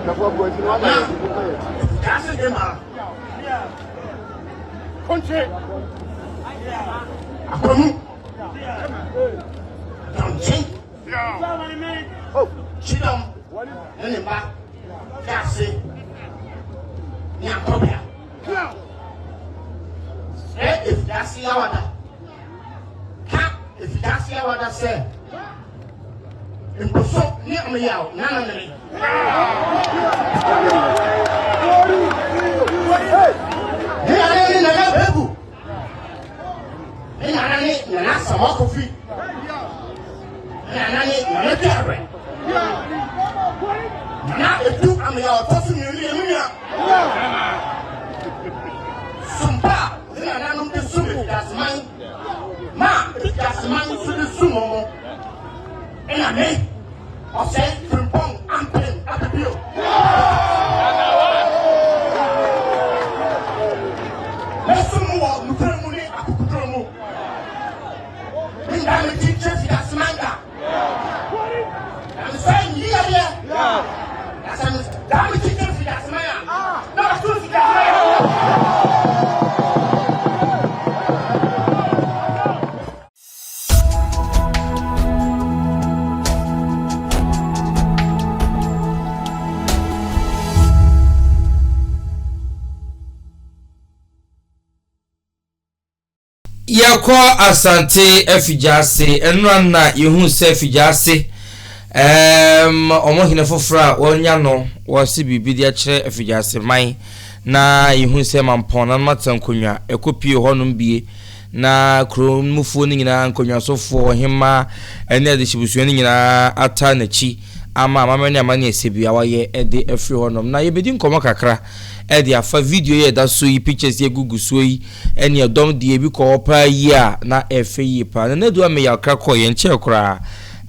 Na Effigyase Hemaa Akwamu Dɔnkye Kyidɔm ne ne mma Fiase ne Ankɔbea Srɛ Effigyase Yawada Ka Effigyase Yawada sɛ Mposo ne Ameyaw nana ne me. Ne nana ne Nana Begu. Ne nana ne Nana Asamoah Kofi. Ne nana ne Nana Duabrɛ. Nana Edu Ameyaw ɔtɔ so mmienu yɛ me nua. Sumpa a ne nananom de sum Efiaseman ma Efiaseman nso de sum wɔn. Ɛna me Ɔsɛe Frimpong Ampem Abibio. Mɛsom mo wɔ nokorɛ mu ne akokoduro mu. Mendaa me ti nkyerɛ Fiaseman da. Na mesɔre nyi yadeɛ. Na sɛ medaa me ti kyerɛ Fiaseman a, na masom Fiaseman. Yɛkɔ Asante Afigya-Ase. Ɛnora na yɛhuu sɛ Afigya-Ase ɛɛm wɔn hene foforɔ a wɔanya no wɔse biribi de akyerɛ Afigya-Ase man na yɛhuu sɛ Mampɔn nanom atena nkonnwa ɛkɔpie hɔnom bie Na kuro no mufoɔ no nyinaa, nkonnwasofoɔ, ɔhemmaa ne adehyebusua no nyinaa ataa n'akyi ama amammerɛ ne amanneɛ ɛsɛ biara wayɛ de afiri hɔnom. Na yɛbɛdi nkɔmmɔ kakra de afa video yi a ɛda so yi, pictures yi agugu soɔ yi, ɛne ɛdɔm deɛ ebi kɔ hɔ paa yie a na ɛfɛ yie paa. Nana Adu Ameyaw kra kɔɔ yɛn nkyɛn koraa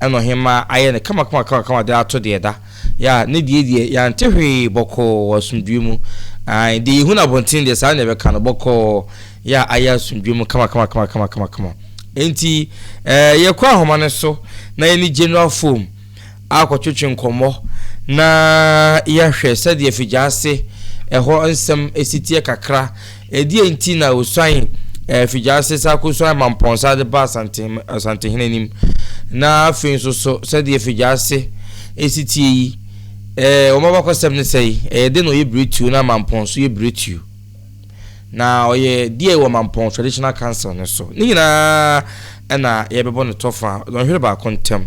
ɛna ɔhemmaa ayɛ no kama kama kama kama de ato deɛ ɛda. Ya, ne deɛ deɛ yɛante hwee bɔkɔɔ wɔ asomdwoeɛ mu. Ae, deɛ yɛhu no abɔnten deɛ saa na yɛbɛka no bɔkɔɔ. Yɛ a ayɛ asomdwoe mu kamakamakamakama. Enti eh, yɛkɔ ahoma no so na yɛne General Foam akɔtwetwe nkɔmmɔ na yɛahwɛ sɛdeɛ Figyaase ɛhɔ nsɛm si teɛ kakra. Ɛdeɛn nti na ɔsuan eh, Figyaase san kɔsuan Mampɔnsa de ba Asante, Asantehene anim? Na afei nso so sɛdeɛ Figyaase si teɛ yi, eh, wɔn abakɔsɛm ne sɛe, ɛyɛ den na ɔyɛ biretuo na Mampɔnso yɛ biretuo. Na ɔyɛ DA wɔ Mampong Traditional Council no so. Ne nyinaa na yɛbɛbɔ no tɔfa dɔnhwere baako ntam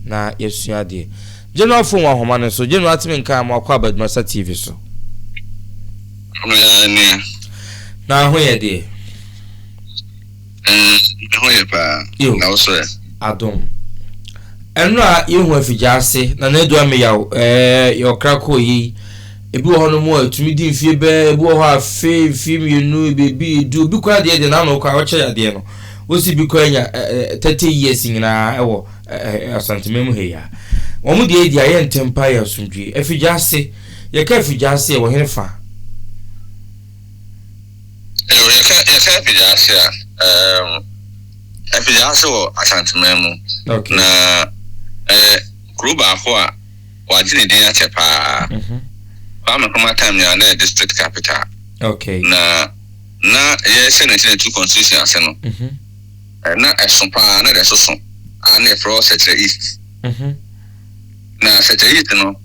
na yɛasua adeɛ. General phone wɔ ahoma no so. General ateme nka a moakɔ aba Adumasa TV so. Nua. Na ho yɛ deɛ? Me ho yɛ paa. Na wo so ɛ? Adom. Ɛno a yɛhu afigya ase na na adu ameyaw ɛɛ yɛ ɔkra kɔɔ yei. Ebi wɔ hɔnom a ɛtumi di mfie bɛɛ, ebi wɔ hɔ a afe, mfie mmienu, ebi edu, obi koraa deɛ deɛ n'ano koraa ɔkyɛ yadeɛ no, wosi bi koraa nya ɛɛ 30 years nyinaa ɛwɔ ɛɛ Asantema mu ha yi a. Wɔn deɛ deɛ ayɛ ntɛm paa yɛ asomdwie. Afigya ase, yɛka afigya ase ɛwɔ he fa? Ɛwɔ yɛka yɛka afigya ase a, ɛɛm afigya ase wɔ Asanteman mu. Okay. Na ɛyɛ kuro baako a wɔagye ne din akyɛ paa. Kwame Nkrumah time nyinaa na ɛyɛ district capital. Okay. Na na yɛhyɛ 1992 constitution ase no, na ɛso paa, na ɛda so so a na yɛfrɛ hɔ Sɛkyerɛ East. Na Sɛkyerɛ East no,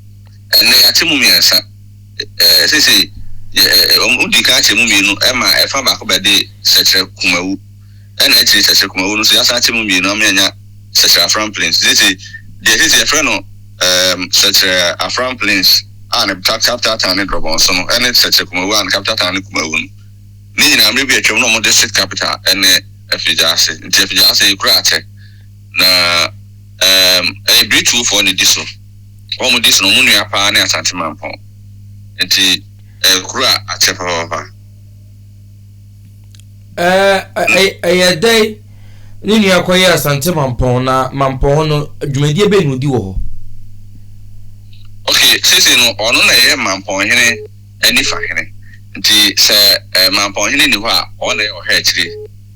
ɛnɛ yɛakyɛ mu mmiɛnsa. Ɛɛ seesei yɛ wɔn di kan akyɛ mu mmienu ɛma ɛfa baako bɛde Sɛkyerɛ Kumawu. Ɛna akyiri Sɛkyerɛ Kumawu no nso yɛasan akyɛ mu mmienu ama yɛanya Sɛkyerɛ Afram Plains. Seesei deɛ seesei yɛfrɛ no ɛɛm Sɛkyerɛ Afram Plains a ne capital town ne Drɔbɔnso no ɛne Sɛkyerɛ Kumawu a ne capital town ne Kumawu no. Ne nyinaa mmerɛ bi atwam na wɔn district capital ɛne Afigya-Ase. Nti Afigya-Ase yɛ kuro a akyɛ na ɛɛm ɛyɛ Birituofoɔ na ɛdi so. Wɔn a wɔdi so no wɔn nua paa ne Asante Mampɔn. Nti ɛyɛ kuro a akyɛ papaapa. Ɛyɛ dɛn ne nua kɔyɛɛ Asante Mampɔn na Mampɔn hɔ no dwumadie bɛn na ɔdi wɔ hɔ? Ok, seesei no ɔno na ɛyɛ Mampɔn hene nifa hene. Nti sɛ Mampɔn hene nni hɔ a, ɔno na ɛyɛ ɔhwɛ akyire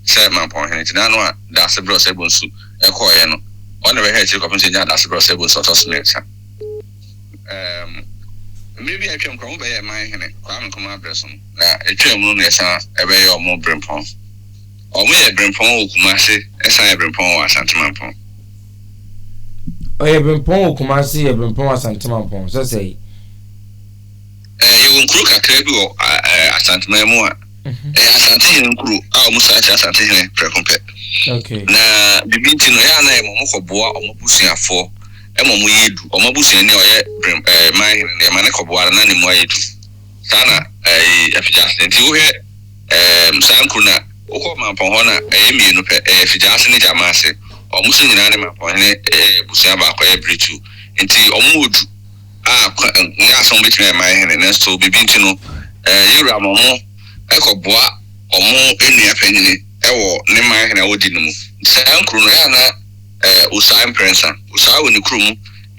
sɛ Mampɔn hene. Nti n'ano a Daasebrɛ Ɔsɛebonsu kɔeɛ no, ɔno na ɛbɛhwɛ akyire kɔpem sɛ ɛnyaa Daasebrɛ Ɔsɛebonsu ɔtɔ so mmiɛnsa. Ɛɛm. Mmerɛ bi a atwam koraa wɔbɛyɛɛ man hene Kwame Nkrumah berɛ so no, na ɛtwaam no na yɛsan bɛyɛɛ wɔn berempɔn. Wɔyɛ berempɔn wɔ Kumase san yɛ berempɔn wɔ Asante Mampɔn. Ɔyɛ berempɔn wɔ Kumase yɛ berempɔn wɔ Asante Mampɔn sɛ sɛe? Yɛwɔ nkuro kakra bi wɔ Asanteman mu a ɛyɛ Asantehene nkuro a wɔn saa kyerɛ Asantehene prɛko pɛ. Na biribi nti no, ɛyɛ a na yɛma wɔkɔboa wɔn abusuafoɔ ma wɔyɛ du. Wɔn abusuani a ɔyɛ brem ɛɛ man hene no, yɛma no kɔboa no na ne mu ayɛ du. Saa na ɛɛ Afigyaase. Nti wohwɛ ɛɛ saa nkuro no a, wokɔ Mampɔn hɔ no a, ɛyɛ mmienu pɛ, ɛyɛ Afigyaase ne Gyamaase. Wɔn nso nyinaa ne Mampɔnhene yɛ abusua baako, ɛyɛ Biritu. Nti wɔn wɔ du a kwa nyɛ asɛm wɔbɛtumi ayɛ man hene, nanso biribi nti no, ɛɛ yɛn wura ma wɔkɔboa wɔn nua panyini wɔ ne man hene a ɔdi no mu. Nti saa nkuro no, ɛyɛ a na eh, Usae mprɛnsa. Usae wɔ ne kuro mu,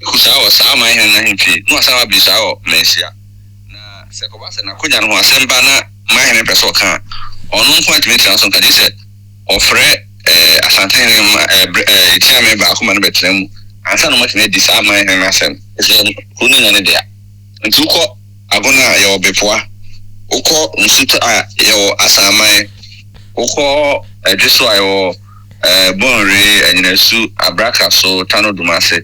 Ekusae wɔ saa man hene no ahemfie, na wasan aba Usae wɔ Manhyia. Na sɛ ɛkɔba sɛ n'akonya no ho asɛm ba na man hene pɛ sɛ ɔka a, ɔno nko ara ntumi ntena so nka, gye sɛ ɔfrɛ eh, Asantehene ma eh, berɛ, eh, Kyeame baako ma no bɛtena mu ansa na wɔatumi adi saa man hene no asɛm, ɛfiri sɛ kuro no nyɛ ne dea. Nti wokɔ Agona a, yɛwɔ Bepoa, wokɔ Nsuta a, yɛwɔ Asaman, wokɔ Ɛdweso a, yɛwɔ eh, Bonwire, Anyinasu, Abrakaso, Tano Dumase.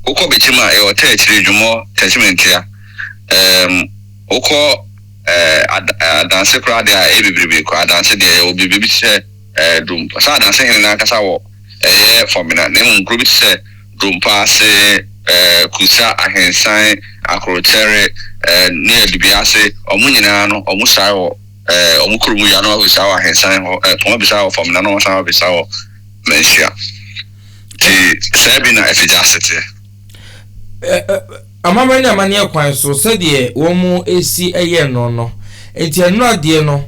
Wokɔ Bekyem a, yɛwɔ Tɛɛkyire, Dwomɔ, Tɛkyimentia. Ɛɛm, wokɔ eh, Ad eh, Adanse koraa deɛ a, ɛyɛ bebrebe koraa. Adanse deɛ, yɛwɔ biribi bi te sɛ eh, Drom. Sɛ Adanse hene no ankasa wɔ ɛyɛ Fɔmena, na mmom kuro bi te sɛ Drompaase, eh, Kusa, Ahensan, Akorokyɛre, eh, ne Adubiase, wɔn nyinaa no, wɔn sae wɔ Eh, ɔmo kuro mu ya na wabisa wɔ ahensan hɔ, eh, wɔn abisa wɔ fam na na wɔn san abisa wɔ manhyia. Ti saa bi na afigya ase teɛ. Amammerɛ ne amanneɛ kwan so sɛdeɛ wɔn si yɛ no no nti ɛno adeɛ no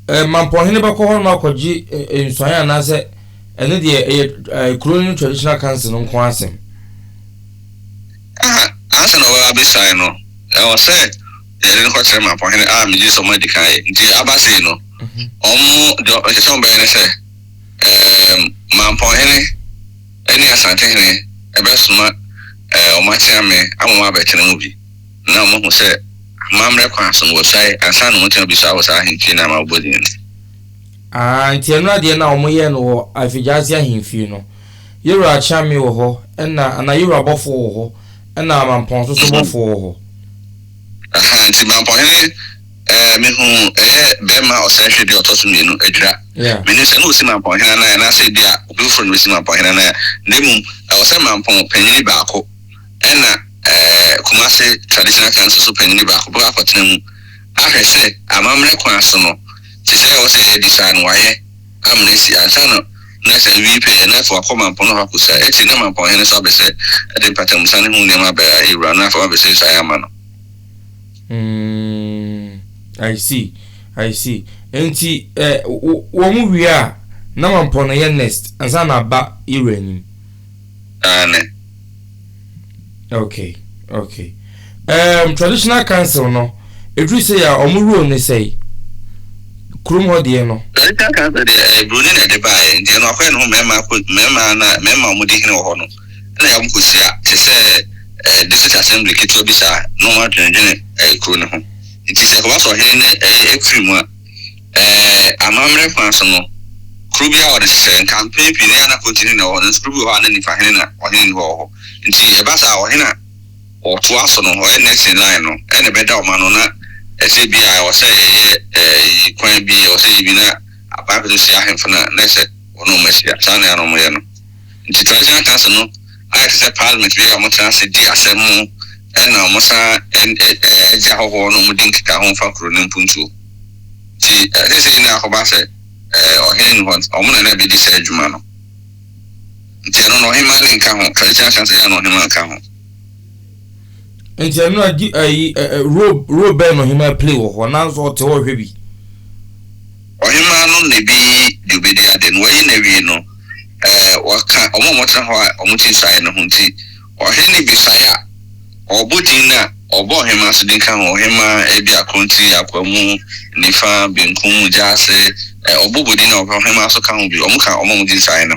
mampɔnhene bɛkɔ hɔ nom akɔgye nsuaeɛ anaasɛ ɛno deɛ ɛyɛ kuro no traditional council no nko asɛm. Aha, ansa na ɔbɛba abɛsuae no, ɛwɔ sɛ Yɛde no kɔkyerɛ Mampɔhene a megye di sɛ wɔadi kan ayɛ. Nti aba sei no, wɔn deɛ ɛsɛ sɛ wɔbɛyɛ ne sɛ, ɛɛm, Mampɔhene ne Asantehene bɛsoma ɛɛ wɔn akyeame ama wɔn abɛtena mu bi, na wɔahu sɛ amammerɛ kwan so no wɔsuae ansa na wɔatumi abisa wɔ saa ahemfie no a mabobɔ din no. Ah, nti ɛno adeɛ no a wɔyɛɛ no wɔ Afigyaase ahemfie no, Yewura Akyeame wɔ hɔ, ɛna anaa Yewura Bɔfoɔ wɔ hɔ, ɛna Mampɔn nso so bɔfoɔ wɔ hɔ. Aha, nti Mampɔhene eh, mehu ɛyɛ bɛrima ɔsɛnhwɛ bi a ɔtɔ so mmienu, Adwira. Yeah. Menim sɛ na ɔsi Mampɔnhene anan anaasɛ ebi a obi foforɔ na ɔsi Mampɔnhene anan a, na mmom ɛwɔ sɛ Mampɔn panyini baako ɛna eh, Kumase Traditional Council so panyini baako bɛkɔ akɔtena mu ahwɛ sɛ amammerɛ kwan so no, te sɛ ɛwɔ sɛ yɛdi saa no wayɛ amena asi ansa na na sɛ awie pɛyɛ na afei wakɔ Mampɔn na wakɔsa. Akyiri na Mampɔnhene nso abɛsɛ de mpatamusa ne ho nneɛma aba awura no afei wabɛsɛ nsuaeɛ ama no. Mm, I see, I see. Nti eh, wɔn wie a na Mampɔn no yɛ next ansa na aba yɛwura anim. Aane. Okay, okay. Um, traditional council no, ɛduru sɛ yɛ a wɔn role ne sɛe? Kurom hɔ deɛ no. Traditional council deɛ ɛyɛ broni na ɛde baeɛ nti ɛno akɔyɛ ne ho mmarima akɔ mmarima na mmarima a wɔdi hene wɔ hɔ no ɛna yɛ wɔn kɔhyia te sɛ ɛɛ district assembly ketewa bi saa na wɔn adwendwene ɛɛ kuro no ho nti sɛ ɛkɔba sɛ ɔhene no ɛɛ ɛfiri mu a Ɛɛ, amammerɛ kwan so no, kuro biara wɔ ne nhyehyɛeɛ. Nka mpɛn pii no, ɛyɛ a na kontihene na ɛwɔ hɔ, nanso kuro bi wɔ hɔ a na nifahene na ɔhene nni hɔ wɔ hɔ. Nti ɛba saa a, ɔhene a ɔtoa so no, ɔyɛ next in line no, ɛna ɛbɛda wɔn ano na ɛsɛ bi a ɛwɔ sɛ yɛyɛ ɛɛ kwan bi, ɛwɔ sɛ yɛyɛ bi na aban pɛ sɛ ɔhyia ahemfo no a, na ɛsɛ wɔne wɔn ahyia. Saa na ɛyɛ a na wɔyɛ no. Nti traditional council no ayɛ te sɛ parliament bi a wɔtena ase di asɛm mu ɛna wɔsan gye ahɔhoɔ na wɔdi nkitaho fa kuro no mpuntuo. Nti seesei na akɔba sɛ ɔhene nni hɔ, wɔn na na ɛbɛdi saa adwuma no. Nti ɛno no ɔhemmaa ne nka ho, traditional council yɛ a na ɔhemmaa nka ho. Nti ɛno na di ayi role role bɛn na ɔhemmaa play wɔ hɔ nanso ɔte hɔ hwɛ bi. Ɔhemmaa no na ebeyi deɛ obedi ade no, wayi no awie no, ɛɛ wɔka wɔn a wɔtena hɔ a wɔte nsuaeɛ no ho nti ɔhene no besuae a ɔbɔ din no a ɔbɔ ɔhemmaa nso din ka ho, ɔhemmaa ebia Kronti, Akwamu, Nifa, Benkum, Gyaase, ɛɛ ɔbɔbɔ din a ɔhemmaa nso ka ho bi, wɔka wɔn a wɔdi nsuaeɛ no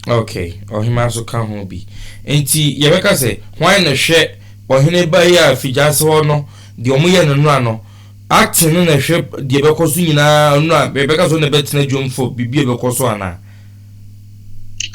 ho. Okay, ɔhemmaa nso ka ho bi. Nti yɛbɛka sɛ hwan na hwɛ? ɔhene ba yi a Figyase hɔ no, deɛ wɔyɛ no nnora no, acting no na ɛhwɛ deɛ ɛbɛkɔ so nyinaa nnora, yɛbɛka sɛ ɔno na ɛbɛtena dwom for biribi a ɛbɛkɔ so anaa?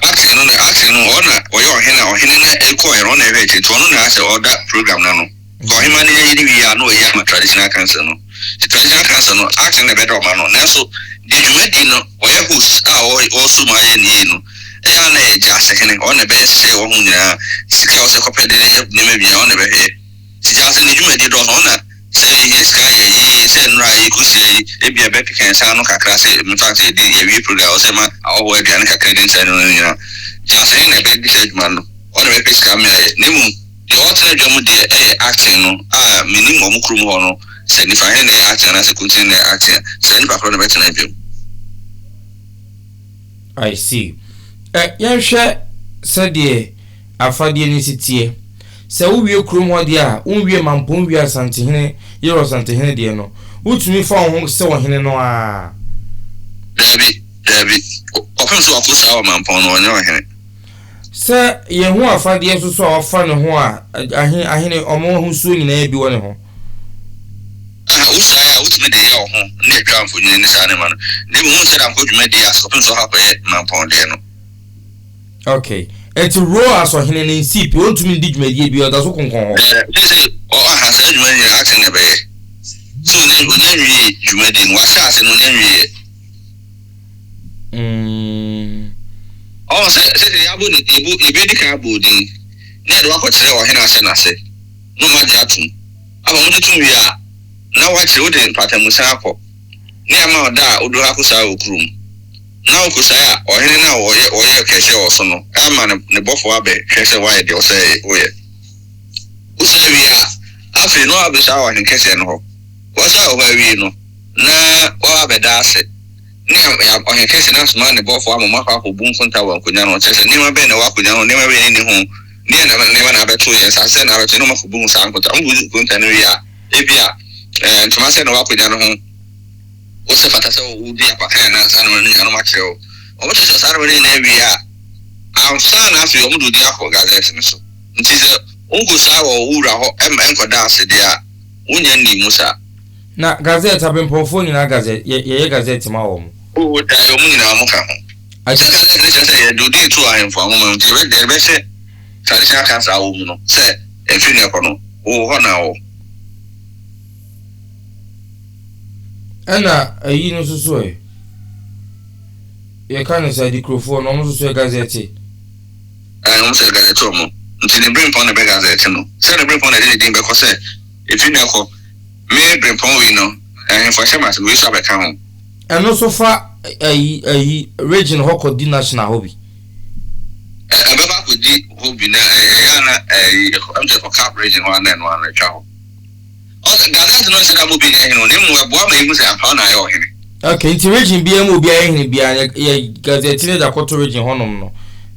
Acting no na acting no ɔno na ɔyɛ ɔhene a ɔhene no ɛkɔɛ no ɔno na ɛhwɛ akyire nti ɔno na asɛ ɔda program no ano. Nka ɔhemmaa no nya yi no wie a na ɔyi ama traditional council no. Nti traditional council no acting na ɛbɛda ɔma no. Nanso deɛ dwumadi no ɔyɛ host a ɔresɔ mu ayɛ no yie no ɛyɛ a na ɛyɛ Gyasehene. Ɔno na ɛbɛyɛ nhyehyɛeɛ wɔ ho nyinaa. Sika a ɛwɔ sɛ ɛkɔpɛ de yɛ nneɛma biara ɔno na ɛbɛhwɛ. Nti Gyasehene ne dwumadie dɔɔso. Ɔno na sɛ yɛhia sika a yɛyi sɛ nnora a yɛkɔsia yi ebia ɛbɛkeka yɛn nsa ano kakra sɛ in fact yɛde yɛwie program a ɛwɔ sɛ yɛma ahɔhoɔ aduane kakra di ne saa nneɛma no nyinaa. Gyasehene na ɛbɛdi saa adwuma no. Ɔno na ɛbɛpɛ sika ama yɛayɛ. Na mmom Deɛ ɔtena dwa mu deɛ ɛyɛ acting no a menim wɔn kurom hɔ no sɛ nifa hene na ɛyɛ acting anaasɛ kuntini na ɛyɛ acting a saa nipa korɔ na ɛbɛtena dwa mu. I see. Ɛ, yɛnhwɛ sɛdeɛ afadeɛ no si teɛ. Sɛ wowie kurom hɔ deɛ a, wonwie Mampong nwie Asantehene, Yerɔ Asantehene deɛ no, wotumi fa wo ho sɛ ɔhene no ara? Daabi, daabi. Kɔpem sɛ wakɔ saa wɔ Mampong no, ɔnyɛ ɔhene. Sɛ yɛhu afadeɛ nso so a wafa ne ho a, ahe, ahene, wɔn ahosuo nyinaa bi wɔ ne ho. Aha, wo saa a, wotumi de yɛ wo ho ne atwa mfonini ne saa nneɛma no. Na mmom wonhyɛ da nkɔ dwumadie ase kɔpem sɛ ɔha kɔyɛ mampɔn deɛ no. Okay. Enti role as ɔhene no nsii pi, ɔntumi ndi dwumadie biara, ɔda so konkɔn hɔ. Ɛɛ, seesei, ɔ, aha, saa adwuma no nyinaa aten na ɛbɛyɛ. Sɛ ɔnya, ɔnya nwiee dwumadie no, wahyɛ ase no, ɔnya nwieɛ. Mm. Ɔho sɛ, sɛdeɛ yɛabɔ ne, yɛbɔ, yɛbɛdi kan abɔ odin, na yɛde wakɔkyerɛ ɔhene ahyɛ n'ase, na ɔma agye atom. Afei wɔgye tom wie a, na wakyerɛ wode mpatamusan akɔ, ne ama ɔda a wodu ha akɔsae wɔ kurom. Na wokɔsae a, ɔhene no a ɔyɛ, ɔyɛ kɛseɛ wɔ so no ama ne, ne bɔfoɔ abɛhwɛ sɛ woayɛ deɛ ɔsɛ woyɛ. Wosae wie a, afei na wabɛsae wɔ ɔhenkɛseɛ no hɔ. Wasae wɔ hɔ awie no, na waba abɛda ase, ne ɔhene kɛse no asoma ne bɔfo ama wɔakɔ akɔbu nkonta wɔ akonnwa no ho, kyerɛ sɛ, nneɛma bɛn na ɛwɔ akonnwa no ho, nneɛma bɛn na enni ho, deɛn na nneɛma na abɛto yɛn, nsase sɛn na abɛto yɛn, na wɔakɔbu ho saa nkonta. Wɔbu nkonta no wie a, ebia eh, ntoma sɛn na ɛwɔ akonnwa no ho, wo sɛ fata sɛ wodi apakan anaa saa nneɛma no nyinaa na wɔakyerɛ wo. Wɔkyerɛkyerɛ saa nneɛma no nyinaa wie a, ansa na afei wɔde wo din akɔ gazette no so. Nti sɛ wonkɔsaa wɔ wo wura hɔ nkɔda ase deɛ a, wonnya nnii mu saa. Na gazette abempɔnfoɔ nyinaa gazette yɛ yɛyɛ gazette ma wɔn. Oo dae wɔn nyinaa wɔn ka ho. Sɛ gazette no kyerɛ sɛ yɛde odin too ahemfo nwoma mu nti yɛbɛ yɛde bɛhyɛ traditional council a wɔwɔ mu no sɛ ɛfiri nnɛ kɔ no wo hɔ na wɔ. Ɛna ayi no nso so ɛ yɛka no sɛ adikurofoɔ no wɔn nso so yɛ gazette. Ɛɛ wɔn nso yɛ gazette wɔn nti ne berempɔn na ɛbɛ gazette no sɛ ne berempɔn na ɛde ne din bɛkɔ sɛ ɛfiri nnɛ kɔ. Me berempɔn wei no, ahemfo ahyɛ me ase no, wei nso abɛka ho. Ɛno nso fa ayi ayi region hɔ kɔ di national hɔ bi. Ɛ ɛbɛba akɔdi hɔ bi na ɛyɛ a na ɛyi ɛkɔ ɛm sɛ ɛkɔka region hɔ a na ɛno ano atwa hɔ. Ɔsɛ Gazette no nhyɛ da ma obi nyɛ hene o, na mmom ɛboa ma yɛhu sɛ ampa na ayɛ ɔhene. Okay, nti region biara mu obi ayɛ hene biara yɛ yɛ Gazette no de akɔto region hɔnom no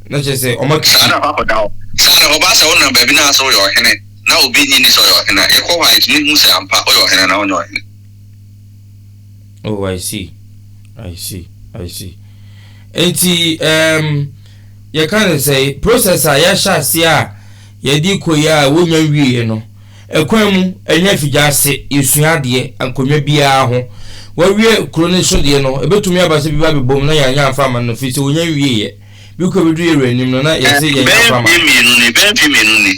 na kyerɛ sɛ wɔn akisi. Saa na ɛkɔ akɔda hɔ. Saa na ɔba sɛ wonam baabi na asɛ woyɛ ɔhene. Na obi nnye nni sɛ ɔyɛ ɔhene a, yɛkɔ hɔ a, yɛtumi hu sɛ ampa ɔyɛ ɔhene anaa ɔnyɛ ɔhene. Oh, I see. I see. I see. Enti, um, yɛka ne sɛ process a yɛahyɛ aseɛ a yɛde kɔ yi a wonya nwieɛ no, ɛkwan mu ɛnyɛ afigya ase, yɛsua adeɛ nkonnwa biara ho. Wawie kuro no so deɛ no, ɛbɛtumi aba sɛ bi ba bɛbom na yɛanyɛ amfa ama no firi sɛ wonya nwieɛ. Bi kɔ bɛduru yɛn wura anim no na yɛse yɛnyɛ Bɛyɛ mfeɛ mmienu ni, bɛyɛ mfeɛ mmienu ni,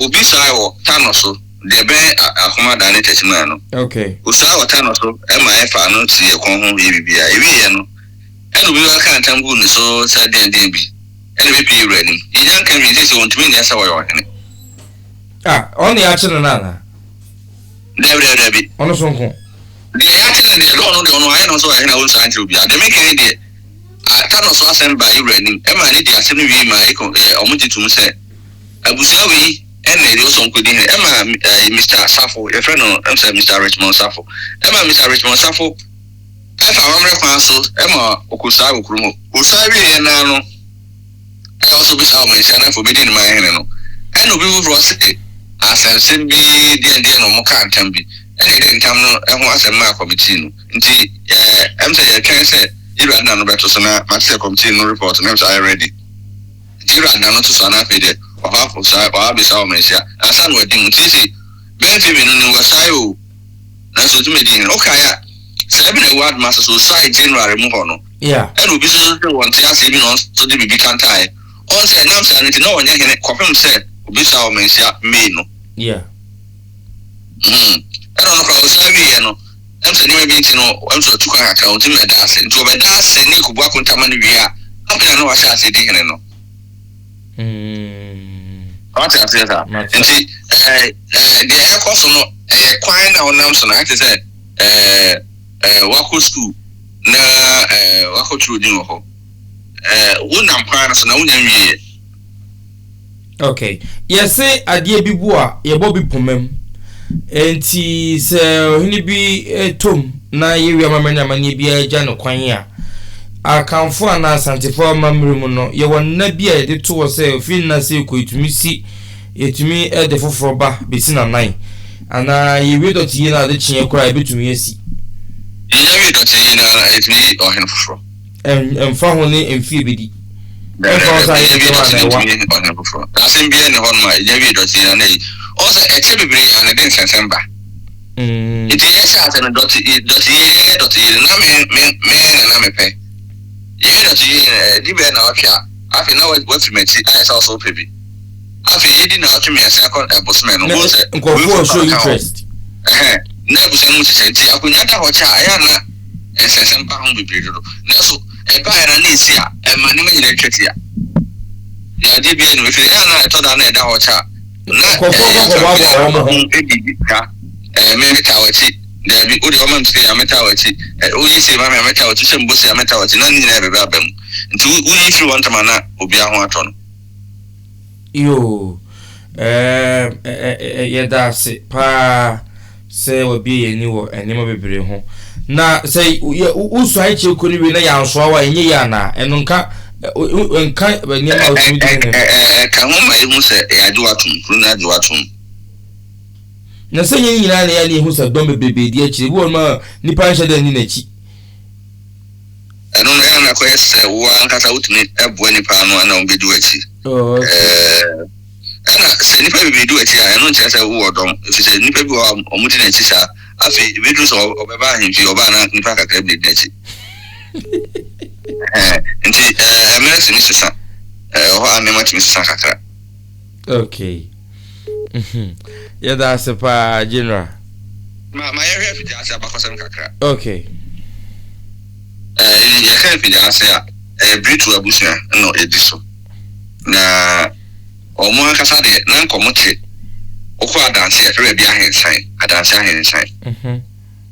obi suae wɔ Tano so, deɛ ɛbɛn Akomadan ne Techiman no. Okay. Osuae wɔ Tano so ma yɛfaa no sii yɛn kɔn ho yɛ biribiara. Yɛwieeɛ no, ɛna obi bɛkaa ntam guu ne so sɛ deɛn deɛn bi, ɛna ɛbɛpue yɛn wura anim. Yɛnnya nka nwie, seesei ɔntumi nyɛ sɛ ɔyɛ ɔhene. Ah, ɔno na yɛakye no no anaa? Dabi, dabi, dabi. Ɔno so nko. Deɛ yɛakye no deɛ, ɔno deɛ ɔno ayɛ ne ho sɛ ɔyɛ hene a ɔnsua nkyerɛ obiara. Deɛ meka yi deɛ, A Thanos ho asɛm baa Yewura anim ma ne di asɛm no wiei maa eko yɛ ɔmo gye tom sɛ abusua wei na ɛde ɔsɔ nkodi hene. Ɛma ɛɛ Mister Safo, yɛfrɛ no ɛm sɛ Mister Richmond Safo. Ɛma Mister Richmond Safo ɛfa amammerɛ kwan so ɛma ɔkɔsuae wɔ kurom hɔ. Ɔsuae wieeɛ no ara no ɛna ɔsɛ obisa wɔn nhyia na afei obedi ne man hene no. Ɛna obi foforɔ se asɛnsɛm bi deɛn deɛn na wɔn kaa ntam bi ɛna ɛde ntam no ho asɛm maa kɔmitii no. Nti ɛɛ ɛm sɛ yɛtwɛn sɛ Ewurade na no bɛto so na mate sɛ kɔmitii no report no ɛm sɛ ayɛ ready. Nti Ewurade na no to so a na afei deɛ Wakɔ akɔsa, wakɔ abisa wɔ Manhyia ansa na wadi mu. Nti seesei bɛyɛ mfe mmienu ni wɔsae o, nanso ɔtumi di hene. Wokae a, saa bi na ɛwɔ Adoma so, ɔsae January mu hɔ no. Ɛna obi nso so sɛ wɔnte aseɛ bi na ɔno nso de biribi kantaeɛ. Ɔn sɛ ɛnam saa no nti na ɔnyɛ hene kɔpem sɛ obisaa wɔ Manhyia May no. Yeah. Hmm. Ɛna ɔno koraa ɔsan wieɛ no, ɛm sɛ nneɛma bi nti no, ɛm sɛ ɔtu kwan kakra, ɔntumi mmɛda ase. Nti ɔbɛda ase ne ɛkɔbu akontama no wie a, afei na na wahyɛ aseɛ di hene no. Hmm. Wate aseɛ saa? Nti ɛɛ ɛɛ deɛ ɛkɔ so no, ɛyɛ kwan na ɔnam so no, ayɛ te sɛ ɛɛ ɛɛ wakɔ sukuu na ɛɛ wakɔtwerɛ din wɔ hɔ. Ɛɛ wonam kwan no so na wonya nwieɛ. Ok. Yɛse adeɛ bi bo a, yɛbɔ bi poma mu. Enti sɛ ɔhene bi tom na yɛwie amammerɛ ne amanneɛ biara gya no kwan a, Akanfoɔ anaa Asantefoɔ amammerɛ mu no, yɛwɔ nna bi a yɛde to hɔ sɛ ɛfiri nna sei kɔ yɛtumi si, yɛtumi de foforɔ ba bɛsi n'anan. Anaa yɛwie dɔteyie no a ade kyeeɛ koraa a yɛbɛtumi asi. Yɛnya wie dɔteyie no a, yɛtumi yi ɔhene foforɔ. Ɛmfa ho ne mfe a ebedi. Ɛmfa ho sɛ ayɛ dɛn anaa ɛwa. Asɛm biara nni hɔnom a enya wie dɔte nyinaa na eyi. Ɔhu sɛ ɛkyɛ bebree a na ɛde nsɛnsɛm ba. Nti yɛhyɛ ase no dɔte dɔte yie yɛyɛ dɔte yie no na me me me na na mepɛ. Yɛyɛ dɔte yie no ɛdi bɛyɛ naawɔtwe a afei na wafiri m'akyi ayɛ sɛ ɔsɛ wopɛ bi. Afei yɛdi naawɔtwe mmiɛnsa kɔ ɛbosome no wohu sɛ nkurɔfoɔ show interest. Ɛhɛn na abusua no mu kyekyɛ nti akonnwa da hɔ kyɛ a ɛyɛ a na nsɛnsɛm ba ho bebree dodo. Nanso ɛbaeɛ na na ɛsi a, ɛma nneɛma nyinaa twa tia. Na adeɛ biara nnim, ɛfiri ɛyɛ a na ɛtɔ da na ɛda hɔ kyɛ a, na Nkurɔfoɔ ɛyɛ kɔ kɔboaboa wɔn ho. Ɛdi sika, ɛɛ me metaa w'akyi, daabi, wo deɛ ɔma me sei a metaa w'akyi, ɛ woyi sei ma me a metaa w'akyi, hyɛ me bɔ sei a metaa w'akyi, na ne nyinaa bɛba aba mu. Nti woyi firi hɔ ntɛm a na obiara ho atɔ no. Yoo, ɛɛ yɛda ase paa sɛ wabue yɛn ani wɔ nneɛma bebree ho. Na sɛ wosuae kyerɛ kɔ no wie na yɛansoa wo a, ɛnyɛ yie anaa? Ɛno nka nka nneɛma a wotumi di ne. Ɛka ho ma ehu sɛ yɛagye wo atom, kuro no agye wo atom. Na sɛ nyɛ ne nyinaa na yɛ na ehu sɛ dɔm bebrebe di akyire. Ebi wɔ hɔ nom a nipa nhyɛ da nni n'akyi. Ɛno no, ɛyɛ a na ɛkɔyɛ sɛ wo ankasa wotumi boa nnipa ano a na wɔbɛdi w'akyi. Oh, okay. Ɛna sɛ nnipa bebree di w'akyi a, ɛno nkyerɛ sɛ wowɔ dɔm, ɛfiri sɛ nnipa bi wɔ hɔ a wɔdi n'akyi saa. Afei, ɛbɛduru sɛ ɔbɛba ahemfie, ɔbaa na nnipa kakra bi na ɛdi n'akyi. Nti, mmerɛ tumi sesa. Ɛwɔ hɔ a nneɛma tumi sesa kakra. Okay. Mhm. Yɛda ase paa, General. Ma ma yɛhwɛ afigya ase abakɔsɛm kakra. Okay. Ɛɛ yɛka afigya ase a, ɛyɛ Biritu abusua na ɛdi so. Na wɔn ankasa deɛ, na nka wɔn te wokɔ adanse yɛfrɛ baabi ahensan, adanse ahensan. Mhm.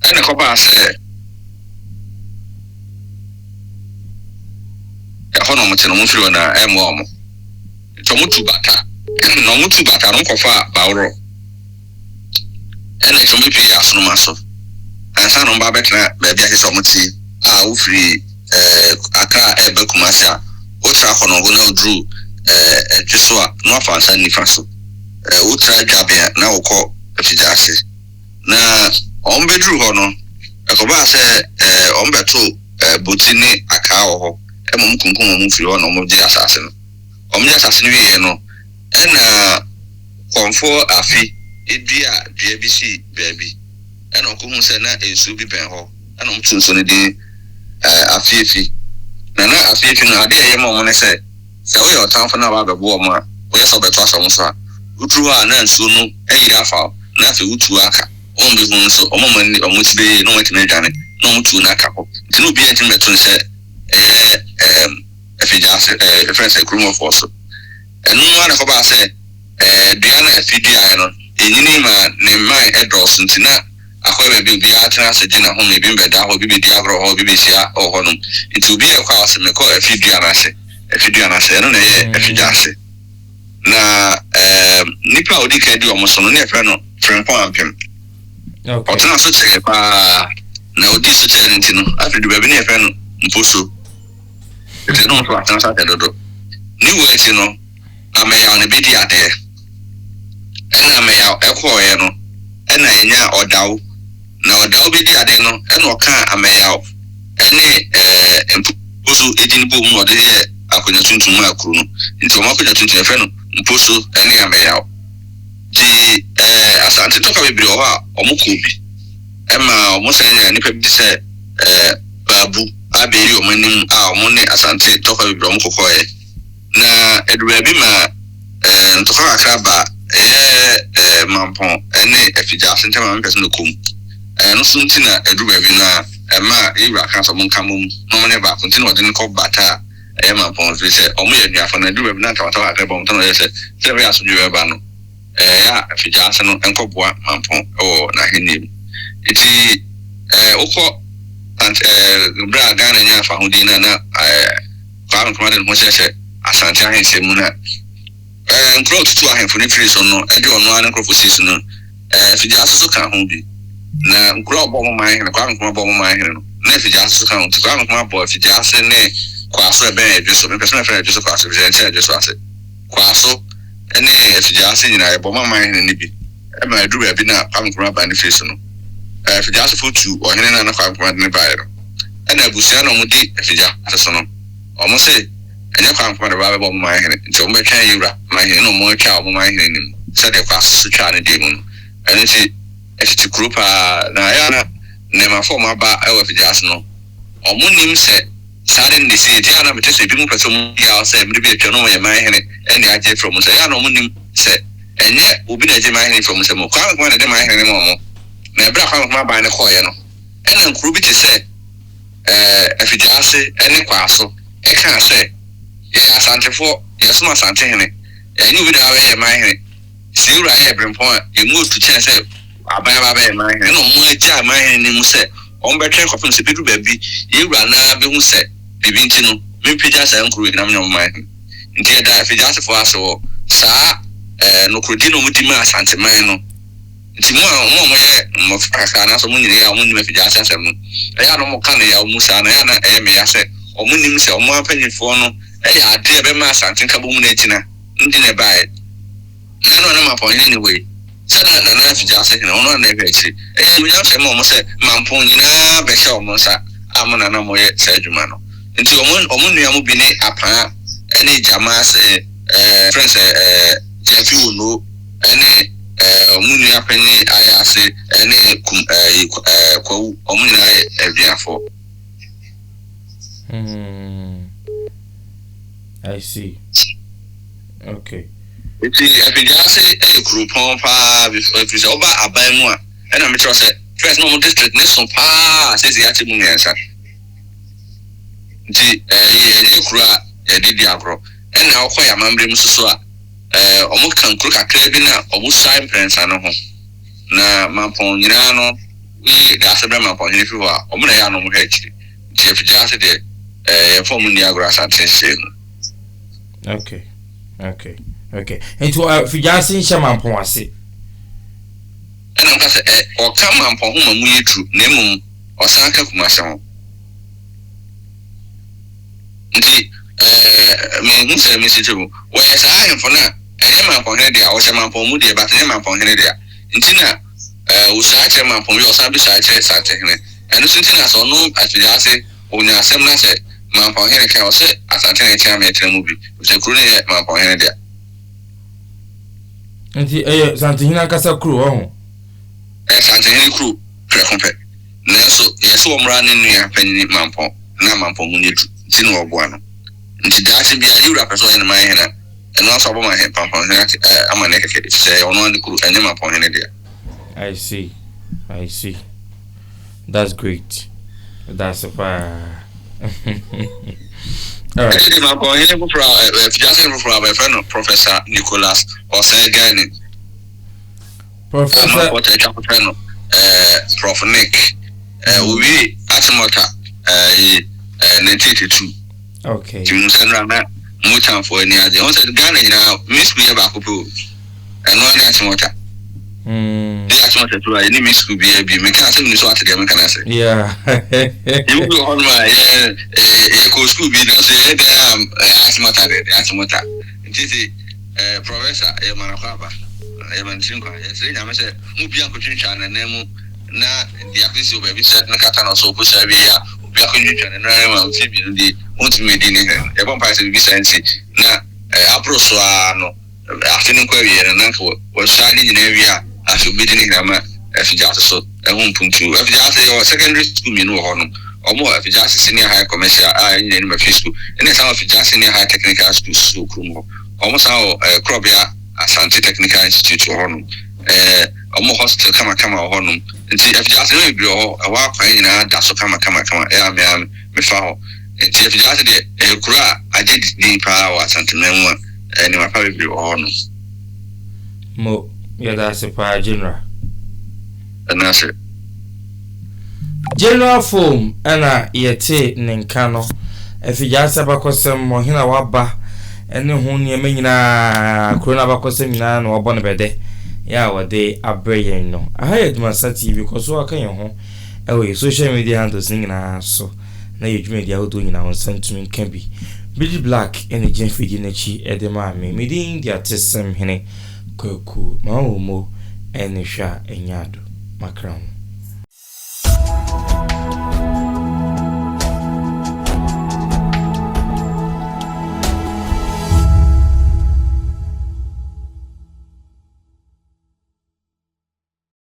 Ɛna ɛkɔbaa sɛ ɛhɔ na wɔn te no, wɔn firi hɔ na ɛmmoa wɔn. Nti ɔmo tu bata. Na ɔmo tu bata no, ɔmo kɔfaa Baworɔ. Ɛna nti ɔmo bepie Asonoma so. Ansa na ɔmo ba abɛtena baabi a ɛsɛ sɛ ɔmo te a wofiri ɛɛ Accra ɛɛba Kumasi a, wotra Kɔnɔngo na woduru ɛɛ Ɛdwe so a, na wafa nsa nifa so. Ɛɛ wotra Dwabea na wokɔ Afigyaase. Na ɔmo bɛduru hɔ no, ɛkɔbaa sɛ ɛɛ ɔmo bɛto ɛɛ Boti ne Akaa wɔ hɔ. Ɛma ɔmo kunkum ɔmo firi hɔ na ɔmo gyee asaase no. Wɔgye asase no wieeɛ no, ɛnna Kɔmfoɔ Afe duaa dua bi sii baabi. Ɛnna ɔkɔhuu sɛ na nsuo bi bɛn hɔ, ɛnna wɔtoo nsuo no din Afiefi. Na na Afiefi no, adeɛ a ɛyɛ ma wɔn ne sɛ, sɛ woyɛ ɔtamfo na woaba abɛbo wɔn a, woyɛ sɛ wobɛto ahyɛ wɔn so a, woduru hɔ a na nsuo no ayiri afa wo, na afei wotuo aka. Wɔbɛhu no nso, wɔn a wɔn ani wɔn ti bɛyɛ yie na wɔatumi adwane, na wɔtuo no aka hɔ. Nti na obiara ntumi mmɛto no sɛ ɛyɛ ɛɛm. Afi gyaase ɛɛ yɛfrɛ no sɛ kuromɔfoɔ so. Ɛno mu ara na ɛkɔbaa sɛ ɛɛ dua no a afi duaeɛ no, ɛnyini maa ne mman dɔɔso nti na akɔyɛ baabi a obiara tena ase gye n'ahome, ebi bɛda hɔ, ebi bɛdi agorɔ hɔ, ebi bɛhyia wɔ hɔnom. Nti obi rekɔ a ɔse mekɔ afi dua no ase, afi dua no ase, ɛno na ɛyɛ afi gyaase. Na ɛɛ nipa a ɔdi kan di wɔn so no, ne yɛfrɛ no Frimpong Ampem. Okay. Ɔtena so kyɛɛ paa, na ɔdii so kyɛɛ no nti no, afei du baabi ne yɛfrɛ no Mposo. Tete no nso atena ase akyɛ dodo. Ne wu akyi no, Ameyaw na ebedii adeɛ. Ɛna Ameyaw kɔeɛ no, ɛna yɛnyaa Ɔdaw. Na Ɔdaw bedii adeɛ no, ɛna ɔkaa Ameyaw ne ɛɛ Mposo edin boom na ɔde yɛɛ Akonnwa Tuntum maa kuro no. Nti wɔn Akonnwa Tuntum yɛfrɛ no. Mposo ne Ameyaw. Nti ɛɛ Asante ntɔkwa bebree wɔ hɔ a wɔkɔɔ bi. Ɛma wɔsan nyaa nnipa bi te sɛ ɛɛ Baabu abɛyi wɔn anim a wɔne Asante ntɔkwa bebree a wɔkɔkɔeɛ. Na ɛduru baabi ma ɛɛ ntɔkwa kakra ba ɛyɛ ɛɛ Mampɔn ne Afigya ase ntam a mempɛ sɛ mɛkɔ mu. Ɛno nso nti na ɛduru baabi no a ɛma yɛn wura ka sɛ wɔnka mmom na wɔnyɛ baako nti na wɔde no kɔ bata a ɛyɛ Mampɔn ɛfiri sɛ wɔyɛ anuafoɔ na ɛduru baabi na ntawantawa kakra ba wɔn ntam na wɔyɛ sɛ sɛdeɛ ɛbɛyɛ a asomdwoeɛ bɛba no ɛyɛ a Afigya ase no nkɔboa Mampɔn wɔ n'ahennie mu. Nti ɛɛ wokɔ Ant ɛɛ berɛ a Ghana nyaa fahodie no a na ɛɛ Kwame Nkrumah de ne ho hyehyɛ Asante ahenhyɛ mu no a ɛɛ nkuro a ɔtutuu ahemfo no firii so no de ɔno ara ne nkurɔfoɔ sii so no Ɛɛ Afigya-Ase nso ka ho bi. Na nkuro a ɔbɔɔ wɔn man hene, Kwame Nkrumah bɔɔ wɔn man hene no, na Afigya-Ase nso ka ho. Nti Kwame Nkrumah bɔɔ Afigya-Ase ne Kwaso a ɛbɛn Adweso. Mepɛ sɛ mɛfrɛ no Adweso Kwaso efisɛ ɛnkyɛn Adweso ase. Kwaso ne Afigya-Ase nyinaa yɛbɔɔ wɔn man hene no bi. Ɛma ɛduru baabi no a Kwame Nkrumah baa ne fie so no, ɛɛ Afigya-Asefoɔ tuu ɔhene no a na Kwame Nkrumah de no baeɛ no. Ɛna abusua no a wɔdi Afigya-Ase so no, wɔse ɛnyɛ Kwame Nkrumah na ɔbɛba abɛbɔ wɔn man hene, nti wɔbɛtwɛn yɛn wura man hene, ɛna wɔatwa wɔn man hene no mu sɛdeɛ Kwasi nso twaa ne deɛ mu no. Ɛno nti, ɛtete kuro pa ara, na ɛyɛ a na nnɛɛmafoɔ a wɔaba wɔ afigya ase no, wɔnnim sɛ saa ade no na ɛsi, nti ɛyɛ a na mete sɛ ebinom pɛ sɛ wɔdi yaw sɛ mmerɛ bi atwam na wɔyɛ man hene na agye afiri wɔn nsa, ɛyɛ a na wɔnnim sɛ ɛnyɛ obi na agye man hene firi wɔn nsam, Kwame Nkrumah na ɛde man hene no maa wɔn, na ɛberɛ a Kwame Nkrumah aban no kɔeɛ no, ɛna nkuro bi te sɛ. Afigyaase ne Kwaaso kaa sɛ, Yɛyɛ Asantefoɔ, yɛsom Asantehene, ɛnyɛ obi na wabɛyɛ yɛn man hene. Sɛ yɛn wura yɛ berempɔn a, yɛn mu otu kyɛn sɛ aban aba abɛyɛ man hene. Ɛnna wɔagyaa man hene no mu sɛ wɔbɛtwɛn kɔpem sɛ ɛbɛduru baabi yɛn wura no ara bɛhu sɛ biribi nti no, mempagya saa nkuro yi na menyɛ wɔn man hene. Nti yɛda Afigyasefoɔ ase wɔ saa nokorɛdie no a wɔdi maa Asanteman no. Nti mo a mo a moyɛ mmɔfra kakra anaasɛ mo nyinii a monnim afigyaase asɛm no, ɛyɛ a na wɔka no yaw mu saa na ɛyɛ a na ɛyɛ me ya sɛ wɔnnim sɛ wɔn ara mpanyimfoɔ no yɛ adeɛ a ɛbɛma Asante nkabom no agyina nti na ɛbaeɛ. Na na ɔne Mampɔnhene nni hɔ yi, sɛ na Nana Afigyaase hene, ɔno ara na ɛhwɛ akyire. Ɛyɛ animuonyamhyɛ ma wɔn sɛ Mampɔn nyinaa bɛhyɛ wɔn nsa a mo na na moyɛ saa adwuma no. Nti wɔn wɔn nua mo bi ne Apaa ne Gyamaase, ɛɛ, frɛ no sɛ ɛɛ, Gyamfi Wonoo ne ɛɛ wɔn nua panyin Ayase ne Kum ɛɛ ɛɛ Kwawu, wɔn nyinaa yɛ Aduafoɔ. Hmm. I see. Okay. Nti Afigyaase yɛ kuropɔn paa ɛfiri sɛ woba aban mu a ɛna mekyerɛ sɛ first na wɔn district ne so paa sɛsi akyɛ mu mmiɛnsa nti ɛyɛ ɛnyɛ kuro a yɛde di agorɔ ɛna wokɔ yɛ amammerɛ mu soso a Ɛɛ, wɔka nkuro kakraa bi no a wɔsuae mprɛnsa no ho. Na Mampɔn nyinaa no, woyi Daasebrɛ Mampɔn hene firi hɔ a, wɔn na ɛyɛ a na wɔhwɛ akyiri. Nti Afigya-ase deɛ, ɛɛ, yɛmfa wɔn nni agorɔ Asante nhyehyɛe mu. Okay, okay, okay. Nti Afigya-ase nhyɛ Mampɔn ase? Ɛna meka sɛ, ɛ, ɔka Mampɔn ho ma mu yɛ duru, na mmom ɔsan ka Kumase ho. Nti eh, menhu sɛ mesi tiri mu. Wɔyɛ saa ahemfo no a, ɛnyɛ Mampɔnhene dea, ɔhyɛ Mampɔn mu deɛ, but ɛnyɛ Mampɔnhene dea. Nti na eh, ɔsuae kyerɛ Mampɔn wie a, ɔsan bɛsuae kyerɛ Santehene. Ɛno nso nti na sɛ ɔno Afigyaase, ɔnya asɛm na sɛ Mampɔnhene ka a, ɔsɛ Asantehene kyea me tena mu bi, efisɛ kuro no nyɛ Mampɔnhene dea. Nti ɛyɛ Santehene ankasa kuro, ɔho? Ɛyɛ Santehene kuro prɛko pɛ. Nanso yɛ sɛ wɔmmra ne nua panyin Mampɔn na Mampɔn mu nyɛ du nti na wɔboa no. Nti daakye biara ne wura pɛ sɛ ɔyɛ ne man hene a, ɛno ara nso abɔ man Mampɔn hene ate ɛɛ amanneɛ kɛkɛ efisɛ ɛyɛ ɔno ara ne kuro, ɛnyɛ Mampɔn hene dea. I see, I see. That's great. Medase paa. Alright. Ɛnde de Mampɔn hene foforɔ a, ɛɛ Fidiase hene foforɔ a wɔfrɛ no Professor Nicholas Osei Gani. Professor. Amanfoɔ taa twa frɛ no ɛɛ Prof Nick. Ɛɛ owie Achimota ɛɛ ɛɛ 1982. Okay. Ti mu sɛ nora na Motownfoɔ ani agye. Wɔn sɛ Ghana nyinaa me sukuu yɛ baako pɛ o. Ɛno ara ne Achimota. Mm. Bi Achimota tu a yɛne me sukuu biara bi. Meka asɛm ni so ate deɛ meka no ase. Yeah. Yɛmu bi wɔ hɔnom a yɛ yɛkɔ sukuu bi nanso yɛyɛ dɛn a Achimota deɛ Achimota. Nti ti Eh, Professor, yɛ ma no akwaaba, yɛ ma no tiri nkwa. Yɛsrɛ Nyame sɛ mo bia nkotwintwa n'anan mu na deɛ akosisi wɔ baabi sɛ ne kata no so ɔkɔhyia awie a obi akotwintwa ne nan mu a mfeɛ mmienu die ɔntumi mmɛdi ne hene no. Yɛbɔ mpaeɛ sɛ biribi saa nsi na eh, aboro so ara no Afe no nkɔ awieɛ no, na anka wɔasua ne nyinaa awie a, afei wɔbɛdi ne hene ama Afigya-Ase so ho mpuntuo. Afigya-Ase, yɛwɔ secondary school mmienu wɔ hɔnom. Wɔn wɔ Afigya-Ase Senior High Commercial a ɛnyina anim Afie School, ɛna ɛsan wɔ Afigya Senior High Technical School nso wɔ kurom hɔ. Wɔn san wɔ eh, Korɔbea Asante Technical Institute wɔ hɔnom. Eh, wɔn wɔ hospital kamakama wɔ hɔnom. Nti Afigya-Ase no bebree wɔ hɔ, ɛhɔ akwan nyinaa da so kamakamakama. Ɛyɛ a me ara mefa hɔ. Nti Afigya-Ase deɛ, ɛyɛ kuro a agye din paa wɔ Asanteman mu a nneɛma pa bebree wɔ hɔ nom. Mo, yɛda ase paa General. Yɛda ase. General Foam na yɛtee ne nka no. Afigyaase abakɔsɛm, ɔhene a waba ne ho nneɛma nyinaa, kuro no abakɔsɛm nyinaa na wabɔ no bɛdɛ yɛ a wɔde abrɛ yɛn no. Aha yɛ Adwumasa TV, kɔ so aka yɛn ho wɔ yɛn social media handles no nyinaa so. na yɛ dwumadi ahodoɔ nyinaa wo nsa ntumi nka bi. Billy Black na ɛgyina afidie no akyi de maa me. Me din de Atesɛm Hene Kwaku. Mama wo mo ne hwɛ a ɛnyɛ ado. Makra ho.